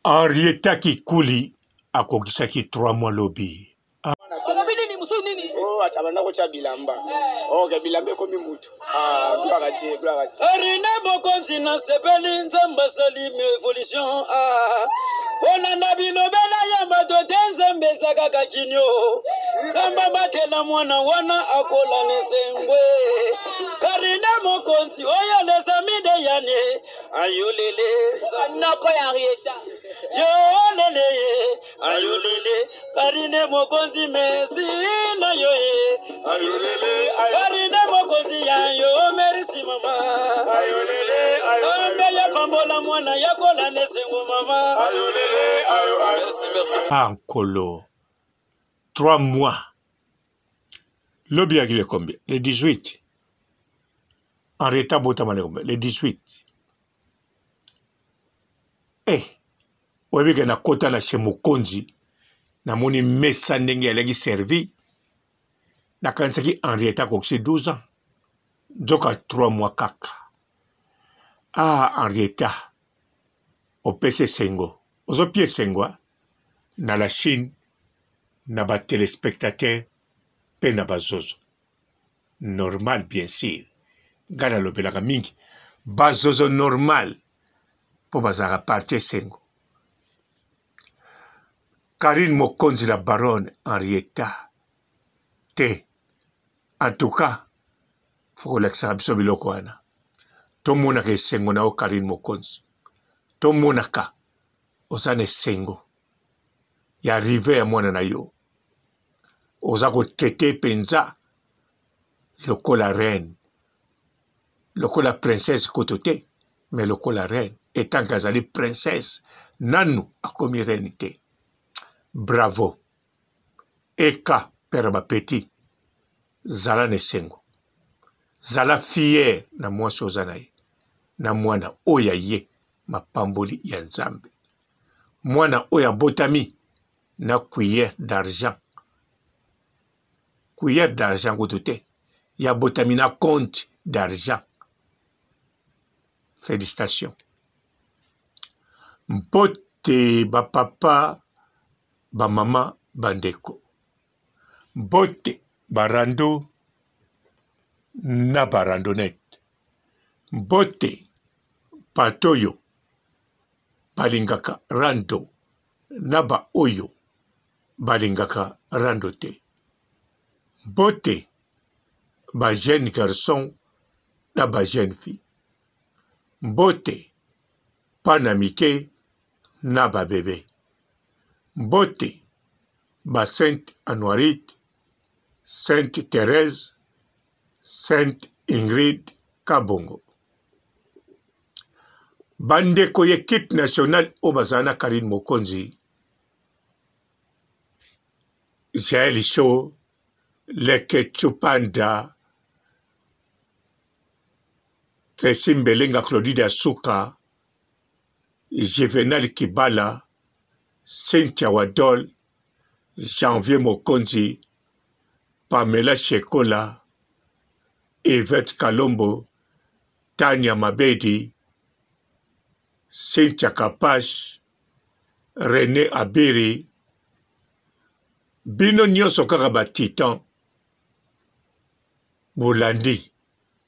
Henrietta Kikuli akokisaki 3 mois lobi. Olobi nini mosusu nini? Oh, acha banda kotia bilamba. Oh, ke bilamba ekomi mutu. Ah, gloire à Dieu, gloire à Dieu. Arine mokonzi nasepeli nzambe asali evolution ah. Kolanda bilobela ya bato te nzambe eza kaka kinio nzambe abatela mwana wana akola na esengwe karine mokonzi oyo les amis de yane ayolele noko ya Henrietta yolele ye ayolele karine mokonzi mesi na yo ye Ayolele, karine mokonzi ya yo merci mama ayolele, nzambe ya pambola mwana ya kola na esengo mama ayolele, ayo, ayo. Merci, merci. Ah, Nkolo. 3 mois. Lobi yaki le combien? Le 18. Henrietta abotama le combien? Le 18. Eh, oyebi ke nakota na chez mokonzi namoni mesa ndenge alaki servi nakanisaki Henrietta akokisi 12 ans nzoka 3 mois kaka. Ah, Henrietta opesi esengo ozopia esengo na la Chine na ba telespectateurs mpe na bazozo normal bien sur ngai nalobelaka mingi bazozo normal mpo bazalaka parti esengo Karine Mokonzi la baronne Henrietta te en tout cas fo kolakisaka biso biloko wana tomonaka esengo na yo Karine Mokonzi tomonaka oza na esengo ya arrive ya mwana na yo oza kotete mpenza lokola reine lokola princesse kutu te mais lokola reine etanke azali princesse nanu akomi reine te bravo eka pere ba petit zala na esengo zala fier na mwasi oza na ye na mwana oyo ya ye mapamboli ya nzambe mwana oyo abotami na cuillère d'argent cuillère d'argent kutu te ye abotami na compte d'argent félicitations mpote bapapa bamama bandeko mbote barando na barandonete mbote bato oyo balingaka rando na ba oyo balingaka rando te. Mbote ba jeune garçon na ba jeune fille. Mbote bana mike na ba bebe. Mbote ba Sainte Anuarite, Sainte Therèse, Sainte Ingrid Kabongo. Bandeko ya equipe nationale oyo bazala na Carine Mokonzi, Jael Show, Leketchou Panda, Tracy Mbelenga Claudine Asuka, Juvenal Kibala, Cynthia Wadol, Janvier Mokonzi, Pamela Shekola, Yvette Kalombo, Tania Mabedi, Cynthia Kapash, Rene Abiri, bino nyonso kaka ba titan bolandi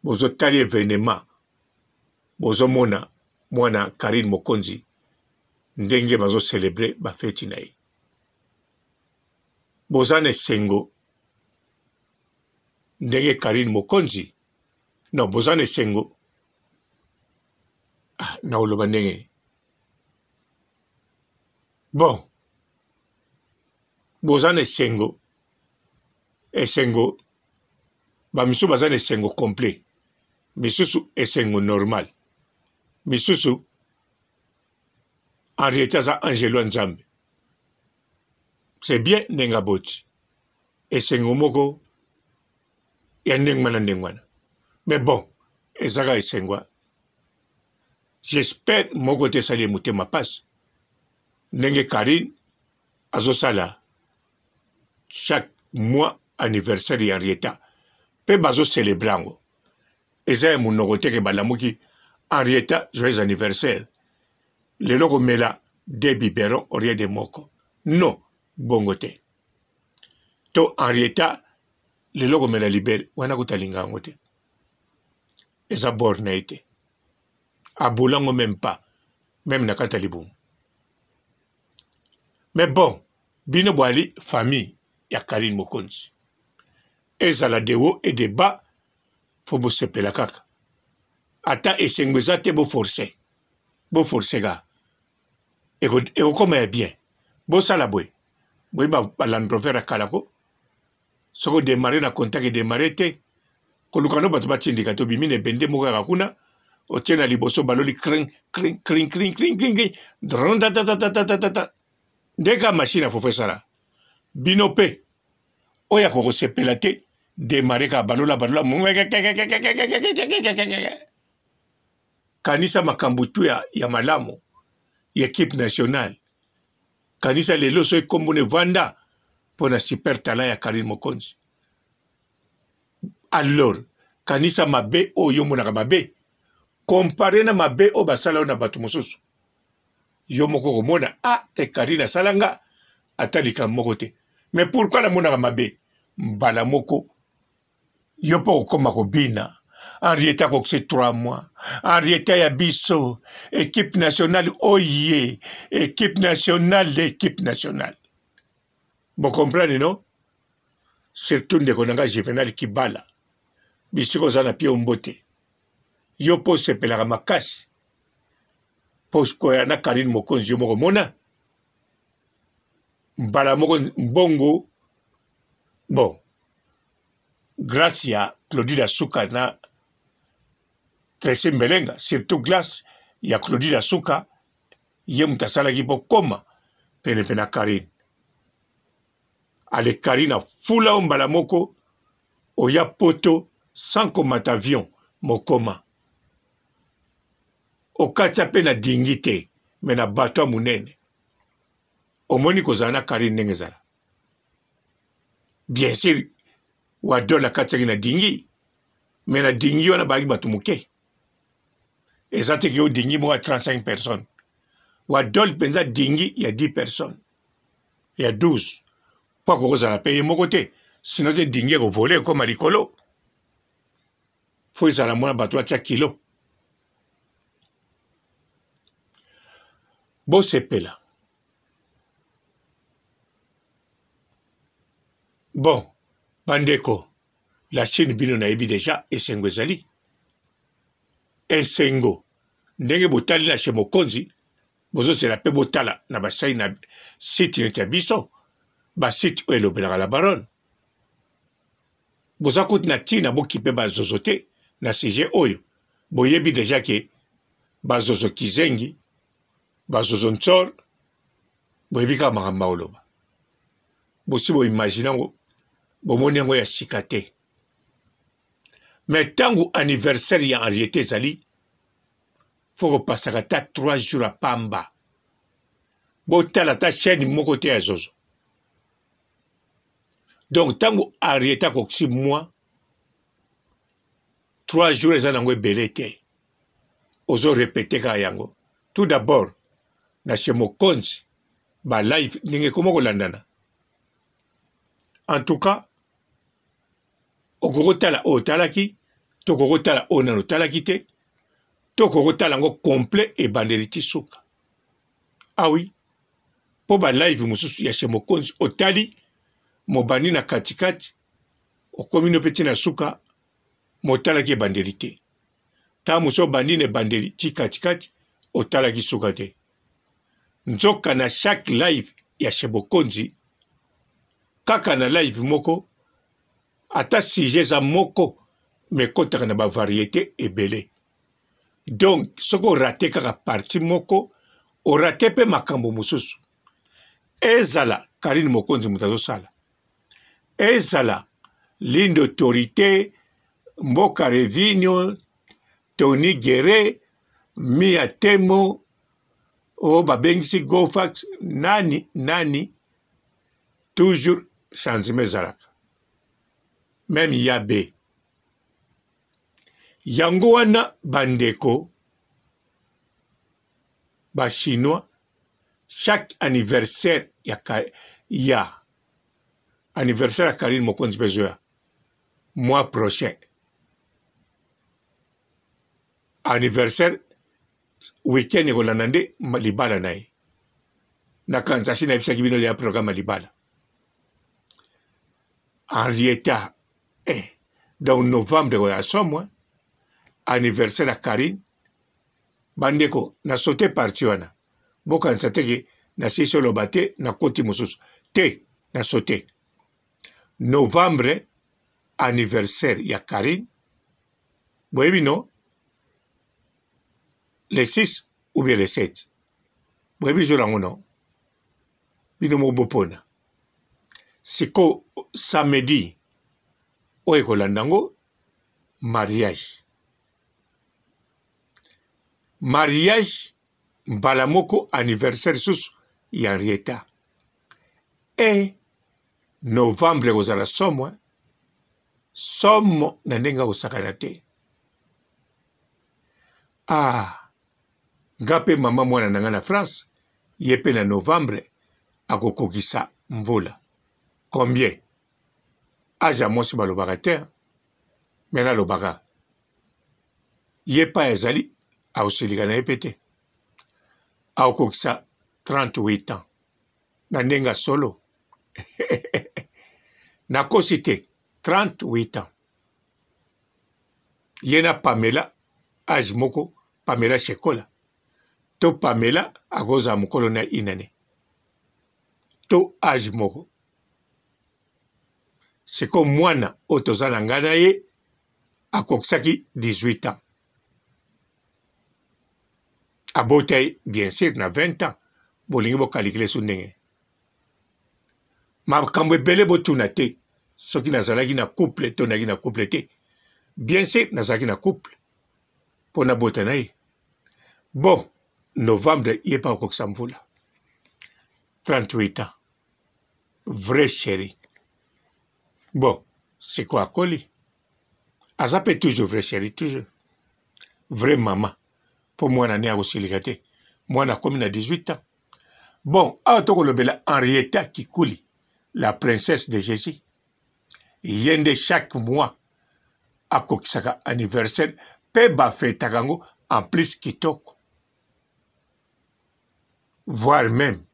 bozotali evenema bozomona mwana Karine Mokonzi ndenge bazo celebre ba feti na ye boza na esengo ndenge Karine Mokonzi non boza na esengo ah, nakoloba ndenge bon boza na esengo esengo bamisusu baza na esengo complet misusu esengo normal misusu Henriette aza angelo ya Nzambe c'est bien ndenge aboti esengo moko ya ndenge wana ndenge wana mais bon eza kaka esengo j'espère moko te esali ye motema mpasi ndenge Carine azosala chaque mois anniversaire ya Henrietta mpe bazo celebre yango eza ya monoko te ke balamuki Henrietta joyeux anniversaire lelo komela. Deux biberons au lieu de moko. Non, bongo te. To Henrietta lelo komela libele wana kutu alinga yango te. Eza bord na ye te. Abola yango meme pas, meme na kati ya libumu. Mais bon, bino boali famille ya Carine Mokonzi. Ezala de haut et de bas, faut bosepela kaka. Ata esengo eza te bo forcer. Bo forcer kaka. Ekokoma ya bien. Bosala boye. Boye ba, ba Land Rover ya kala ko. Soki odemare na contact edemare te. Koluka no bato batindika te obimi na ebende moko kaka kuna otie na liboso baloli crin crin crin crin crin crin crin drntatatatata nde kaka machine ya fufu esala bino mpe oyo akokosepela te demare kaka balola balola kanisa makambo tu ya, ya malamu ya equipe nationale kanisa lelo soki nkombo na evanda mpo na super talent ya Carine Mokonzi alors kanisa mabe oyo yo omonaka mabe compare na mabe oyo basala yo na bato mosusu yo moko okomona a ah, te Carine asala nga ata likambo moko te mais pourquoi namonaka mabe mbala moko yo mpo okoma kobina Henrietta akokisi 3 mois Henrietta ya biso equipe nationale oye equipe nationale equipe nationale bocomprendre no surtout ndeko na nga Juvenal Kibala bisika oza na pio mbote yo mpo osepelaka makasi mpo koya na Karine Mokonzi yo moko mona mbala moko mbongo bon grace ya Claudine Asuka na Tracy Mbelenga surtout glace ya Claudine Asuka ye moto asalaki mpo koma penepene na Karine ale Karine afula yo mbala moko oya poto sans komata avion mokoma okatia mpe na dingi te me na bato ya monene omoni kozala na Karine ndenge ezala bien sûr wadol akatiaki na dingi me na dingi wana bayaki bato moke eza te ke yo dingi moko ya 35 personnes wadol mpenza dingi ya 10 personnes ya 12 mpo akoki kozala mpe ye moko te sino te dingi ekovole ekoma likolo fo ezala mwana bato batya kilo bosepela bon bandeko la chine bino nayebi deja esengo ezali esengo ndenge botali na chez mokonzi bozozela mpe botala na basai na site neti ya biso basite oyo elobelaka la baronne boza kutu na ntina bokipe bazozo te na sujet oyo boyebi deja ke bazozo kizengi bazozo ntsor boyebi kaka makambo akoloba bosi boimagine yango bomoni yango ya sika te me ntango anniversaire ya henriette ezali fo kopasaka ata 3 jours ya pamba botala ata chaîne moko te ya zozo donc ntango henriette akokisi mwa 3 jours eza nango ebele te ozo repete kaka yango tout d'abord na chez mokonzi ba live ndenge ekoma kolandana en tout cas okoki kotala oyo otalaki to okoki kotala oyo nano otalaki te to okoki kotala yango complet ebandeli ti suka awi ah mpo ba live mosusu ya chez mokonzi otali mobandi na katikati okomi no mpe ti na suka motalaki ebandeli te ntango mosusu obandi na ebandeli ti katikati otalaki suka te nzoka na chaque live ya chez bokonzi kaka na live moko ata sujet eza moko me ekotaka na bavariete ebele donc soki orate kaka parti moko orate mpe makambo mosusu ezala karine mokonzi moto azosala ezala linde autorité mboka revinio tony gere mia temo oyo babengisi gofax nani nani toujours changement ezalaka meme ya be yango wana bandeko ba chinois Chaque anniversaire ya, ya anniversaire ya Carine Mokonzi mpe ezoya mois prochain. Anniversaire week-end ekolanda nde libala na ye. Nakanisa si nayebisaki bino ya programme ya libala. Henrietta eh, donc novembre ekoya somo eh. Anniversaire ya Carine. Bandeko na saute partie wana, bokanisa te ke nasilisi oloba te nakoti mosusu te, na saute. Novembre anniversaire ya Carine, boyebi no le 6 ou bien le 7, boyebi jour yango no, bino moko bopona. Siko samedi oyo ekolanda yango mariage. Mariage mbala moko anniversaire lisusu ya Henrietta. E novembre ekozala somo, somo na ndenge ya kosakana te. Ah, nga mpe mama mwana na nga na France, ye mpe na novembre akokokisa mvula combien? Age ya mwasi balobaka te, me nalobaka ye epai azali akosilika na ye mpe te, akokokisa 38 ans na ndenge ya solo. Nakosi te, 38 ans. Ye na Pamela age moko, Pamela Shekola to Pamela akozala mokolo na inane to age moko. Sikoyo mwana oyo toza na ngai na ye akokisaki 18 ans, abota ye bien sûr na 20 ans. Bolingi bokalikile so ndenge makambo ebele botuna te soki nazalaki na couple to nazalaki na couple te. Bien sûr nazalaki na couple mpo nabota na ye. Bon, novembre ye mpe akokisa mvula 38 ans, vrai chéri. Bon, sikoyo akoli, aza mpe toujours vrai chéri, toujours vrai mama, mpo mwana ne akosilika te. Mwana akomi na 18 ans. Bon, awa tokolobela Henrietta Kikuli, la princesse de Jésus. Ye nde chaque mois akokisaka anniversaire mpe bafetaka yango en plus kitoko, voire même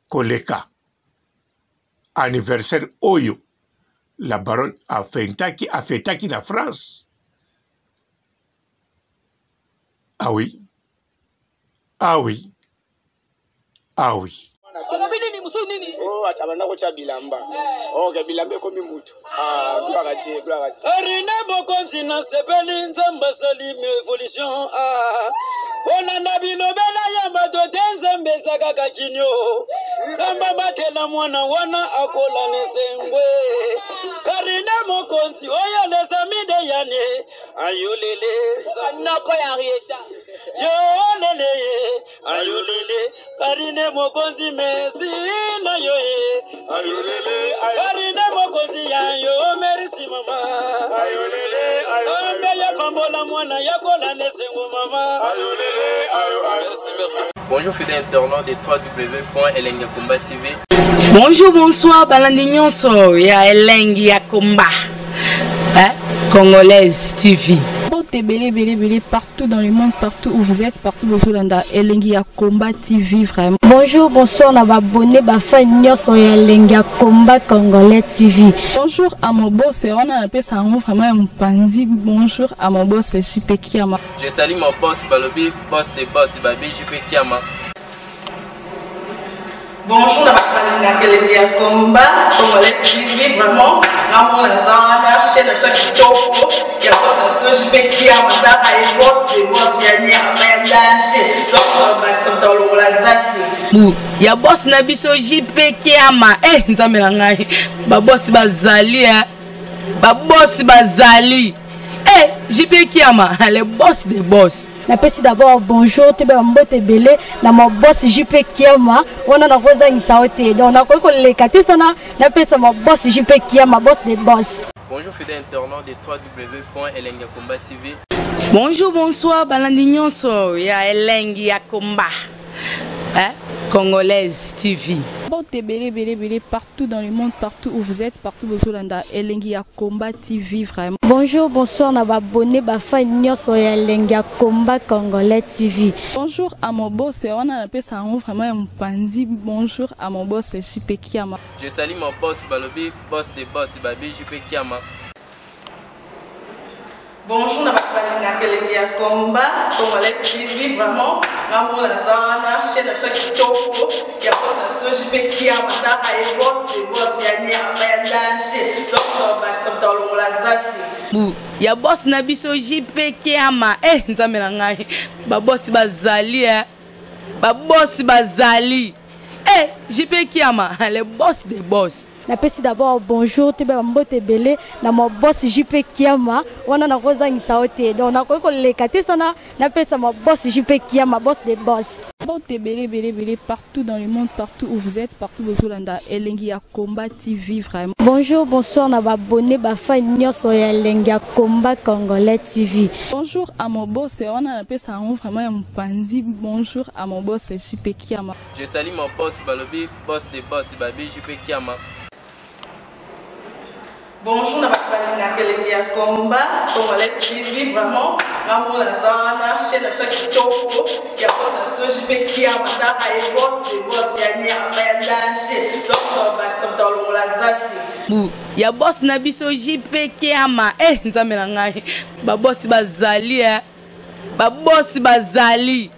koleka anniversaire oyo la baronne afetaki, afetaki na France. Ah oui, ah oui, ah oui. Olobi nini mosusu nini? Oh, acha banda kotya bilamba. Ok, bilamba ekomi mutu. Ah, gloire à Dieu, gloire à Dieu. Arine mokonzi na sepeli nzambe asali evolution. Ah, kolanda bilobela ya bato te, nzambe eza kaka kinio. Nzambe abatela mwana wana akola na esengwe. Karine mokonzi oyo les amis de yane ayolele noko ya Henrietta yolele ayolele Karine mokonzi merci na yo ye ayolele Karine mokonzi ya yo merci mama ayolele Nzambe ya pambola mwana ya kola na esengo mama ayolele ayo Merci, merci. Bonjour fidèles internautes de www.elengakomba TV. Bonjour, bonsoir, balandi nyonso ya Elengi ya Komba. Hein? Congolaise TV. Mbote ebele ebele ebele partout dans le monde, partout où vous êtes, partout bozolanda Elengi ya Combat TV vraiment. Bonjour, bonsoir na ba abonné ba fan nyonso ya Elengi ya Combat Congolais TV. Bonjour à mon boss, wana napesa yango vraiment ya mopanzi. Bonjour à mon boss JP Kiama. Je salue mon boss Balobi, boss des boss, Babi JP Kiama. Bonjour na bato balingaka Elengi ya Combat Congolais TV, vraiment ngamona naza wana chaîne na biso ya kitoko ya boss na biso JP Kiama, tala ye boss de boss ya nyama ya danger, donc bakisa moto alongola zaki bu ya boss na biso JP Kiama. Eh, nzambe na ngai, ba boss bazali eh. Ba boss bazali eh, JP Kiama le boss des boss. Napesi d'abord bonjour toyeba mbote ebele na ma boss JP Kiama, wana nakozangisa yo te, donc nakoki koleka te sana napesa ma boss JP Kiama, boss des boss. Bonjour fidèles internautes de www.elengakomba TV. Bonjour, bonsoir, balandi nyonso ya Elengi ya Komba. eh? Congolaise TV. Mbote ebele ebele ebele partout dans le monde, partout où vous êtes, partout bozolanda Elengi ya Combat TV vraiment. Bonjour, bonsoir na ba abonné ba fan nyonso ya Elengi ya Combat Congolais TV. Bonjour à mon boss, wana napesa yango vraiment ya mopandi. Bonjour à mon boss JP Kiama. Je salue mon boss Balobi, boss des boss Babi JP Kiama. Bonjour na bato balingaka elengi ya combat congolais TV, vraiment ngamona naza wana chaîne na biso ya kitoko ya boss na biso JP Kiama, taka ye boss de boss ya nyama ya danger, donc bakisa moto alongola zaki bu ya boss na biso JP Kiama. Eh, nzambe na ngai, babosi bazali eh. Babosi bazali eh, JP Kiama, le boss des boss. Napesi d'abord bonjour toyeba bambote ebele na ma boss JP Kiama, wana nakozangisa yo te, donc nakoki koleka te sana napesa ma boss JP Kiama, boss des boss. Mbote ebele ebele ebele partout dans le monde, partout où vous êtes, partout bozolanda Elengi ya Combat TV vraiment. Bonjour, bonsoir na ba abonné ba fan nyonso ya Elengi ya Combat Congolais TV. Bonjour à mon boss, wana napesa yango vraiment ya mopandi. Bonjour à mon boss JP Kiama. Je salue mon boss Balobi, boss des boss Babi JP Kiama. Bonjour na bato balingaka elengi ya combat congolais TV, vraiment ngamona naza wana chaîne na biso ya kitoko ya boss na biso JP Kiama, taka ye boss de boss ya nyama ya danger, donc bakisa moto alongola zaki bu ya boss na biso JP Kiama. Eh, nzambe na ngai, babosi bazali eh. Babosi bazali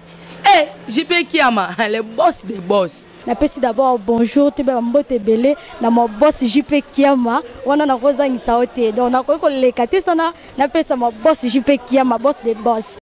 eh, JP Kiama, le boss des boss. Napesi d'abord bonjour toyeba bambote ebele na ma boss JP Kiama, wana nakozangisa yo te, donc nakoki koleka te sana napesa ma boss JP Kiama, boss des boss.